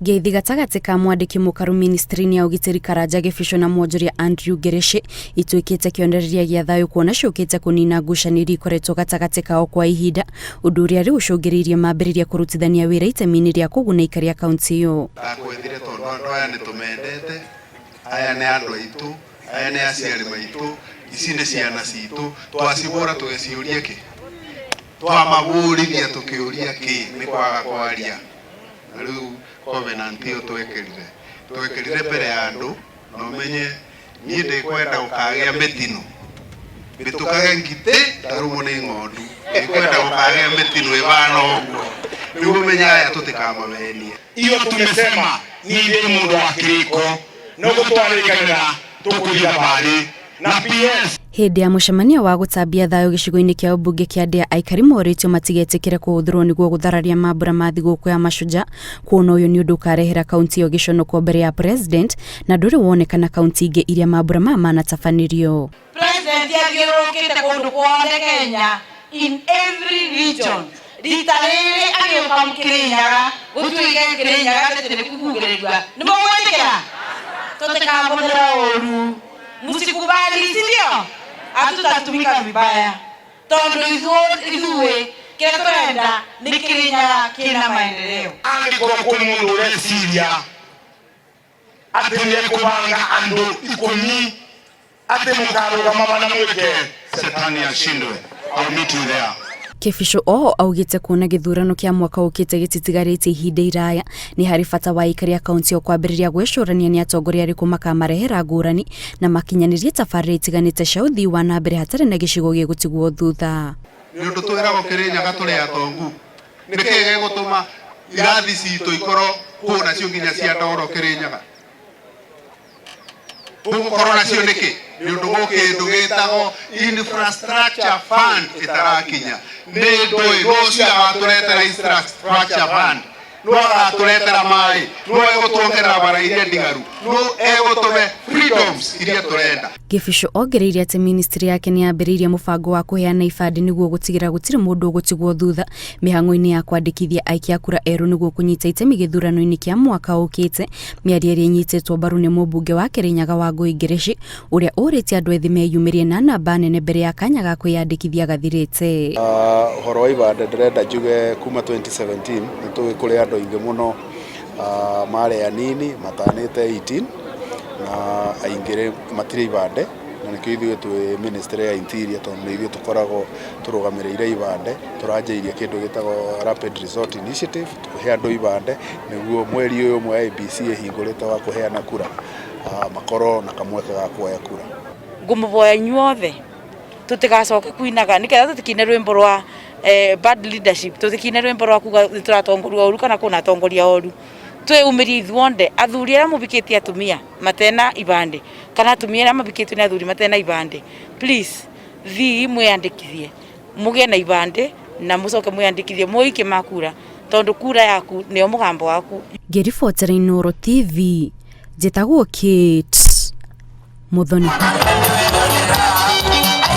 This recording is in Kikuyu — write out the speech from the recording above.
Ngeithi gatagatĩ ka mwandĩki mũkaru ministry-inĩ ya ũgitĩri Karanja Gĩbico na mwonjoria Andrew Ngĩrĩcĩ ituĩkĩte kĩonereria gĩa thayũ kuona ciũkĩte kũnina ngucanio iria ikoretwo gatagatĩ kao kwa ihinda, ũndũ ũrĩa rĩu ũcũngĩrĩirie mambĩrĩria kũrutithania wĩra itemi-inĩ rĩa kũguna aikari a kaunti ĩyo. Ndakwethire tondũ andũ aya nĩ tũmendete, aya nĩ andũ aitũ, aya nĩ aciari maitũ, ici nĩ ciana citũ, twacibũra tũgĩciũria kĩ? Twamabũrithia tũkĩũria kĩ? Nĩ kwaga kwaria. Na rĩu covenant ĩyo twekĩrire, twekĩrire mbere ya andũ, na ũmenye niĩ ndĩkwenda gũkagĩa mĩtino, mbĩtũkage ngitĩ ndarũmwo nĩ ng'ondu, ndĩkwenda gũkagĩa mĩtino ĩbana ũguo, nĩguo ũmenye aya tũtikamamenie. Iyo tumesema niĩ ndĩ mũndũ wa kĩrĩko no gũtwarĩkanĩra tũkũthiĩ thabarĩ na PS. Hĩndĩ ya mũcemanio wa gũtambia thayũ gĩcigo-inĩ kĩa ũmbunge kĩa Ndĩa aikari morĩtio matigetĩkĩre kũhũthĩrwo nĩguo gũthararia mambura ma thigũkũ ya Mashujaa kuona ũyũ nĩ ũndũ ũkarehera kaunti ĩyo gĩconoko mbere ya president na ndũrĩ wonekana kaunti ingĩ iria mambura maya manatabanĩrio. President athiũrũrũkĩte kũndũ kuothe Kenya in every region rita rĩrĩ agĩũka Kĩrĩnyaga gũtuĩke Kĩrĩnyaga atĩ nĩ kugugĩrĩria nĩ mũgwĩtĩkĩra tũtikamũthĩra ũru msikubali si ndio hatutatumika vibaya tondũ ithuĩ kĩrĩa tũrenda nĩ Kĩrĩnyaga kĩna maendeleo. Angĩkorwo kwĩ mũndũ ũreciria atĩ nĩ ekũbanga andũ ikũmi atĩ mũkarũgama mana mwĩke Shetani ashindwe. I'll meet you there. Kĩbico oho augĩte kuona gĩthurano kĩa mwaka ũkĩte gĩtitigarĩte ihinda iraya nĩ harĩ bata wa aikari a kaunti ĩyo kwambĩrĩria gwĩcũrania nĩ atongoria arĩkũ makamarehera ngũrani na makinyanĩrie tabarĩra itiganĩte cia ũthii wa na mbere hatarĩ na gĩcigo gĩgũtigwo thutha. Nĩ ũndũ twĩragwo Kĩrĩnyaga tũrĩ atongu, nĩkĩ gĩgũtũma irathi citũ ikorwo kũu nacio nginya cia ndoro Kĩrĩnyaga? Gũgũkorwo nacio nĩkĩ? Nĩ ũndũ gwĩ kĩndũ gĩtagwo infrastructure fund ĩtarakinya. Nĩ ndũĩ nũ ũcio agatũretera infrastructure fund, nũ agatũretera maĩ, nũ egũtuongerera bara iria ndigaru, nũ egũtũhe freedoms iria tũrenda. Gĩbico ongereire atĩ ministry yake nĩ yambĩrĩirie mũbango wa kũheana ibandĩ nĩguo gũtigĩrĩra gũtirĩ mũndũ ũgũtigwo thutha mĩhang'o-inĩ ya kwandĩkithia aikia a kura erũ nĩguo kũnyita itemi gĩthurano-inĩ kĩa mwaka ũkĩte. Mĩario ĩrĩa ĩnyitĩtwo mbaru nĩ mũmbunge wa Kĩrĩnyaga Wangũi Ngĩrĩci ũrĩa ũrĩtie andũ ethĩ meyumĩrie na namba nene mbere ya kanya ga kwĩyandĩkithia gathirĩte. Ũhoro wa ibandĩ ndĩrenda njuge kuma 2017 nĩ tũĩ kũrĩ andũ aingĩ mũno marĩ anini matanĩte 18 na aingĩ matirĩ ibandĩ na nĩkĩo ithuĩ twĩ ministry ya interior tondũ nĩ ithuĩ tũkoragwo tũrũgamĩrĩire ibandĩ tũranjĩirie kĩndũ gĩtagwo Rapid Resort Initiative kũhe andũ ibandĩ nĩguo mweri ũyũ ũmwe IEBC ĩhingũrĩte wa kũheana kura makorwo na kamweke ga kuoya kura. Ngũmũvoya inyuothe tũtigacoke kuinaga nĩketha tũtikine rwĩmbo rwa bad leadership, tũtikine rwĩmbo rwa kuga nĩtũratongorio ũru kana kwĩna atongoria oru. Twĩyumĩrie ithuothe athuri arĩa mũbikĩtie atumia matena ibandĩ kana atumia arĩa mabikĩtio nĩ athuri matena ibandĩ, please thiĩi mwĩyandĩkithie mũgĩe na ibandĩ na mũcoke mwĩyandĩkithie mũikie makura tondũ kura yaku nĩyo mũgambo waku. Ngĩribotera Inooro TV, njĩtagwo Kate Muthoni.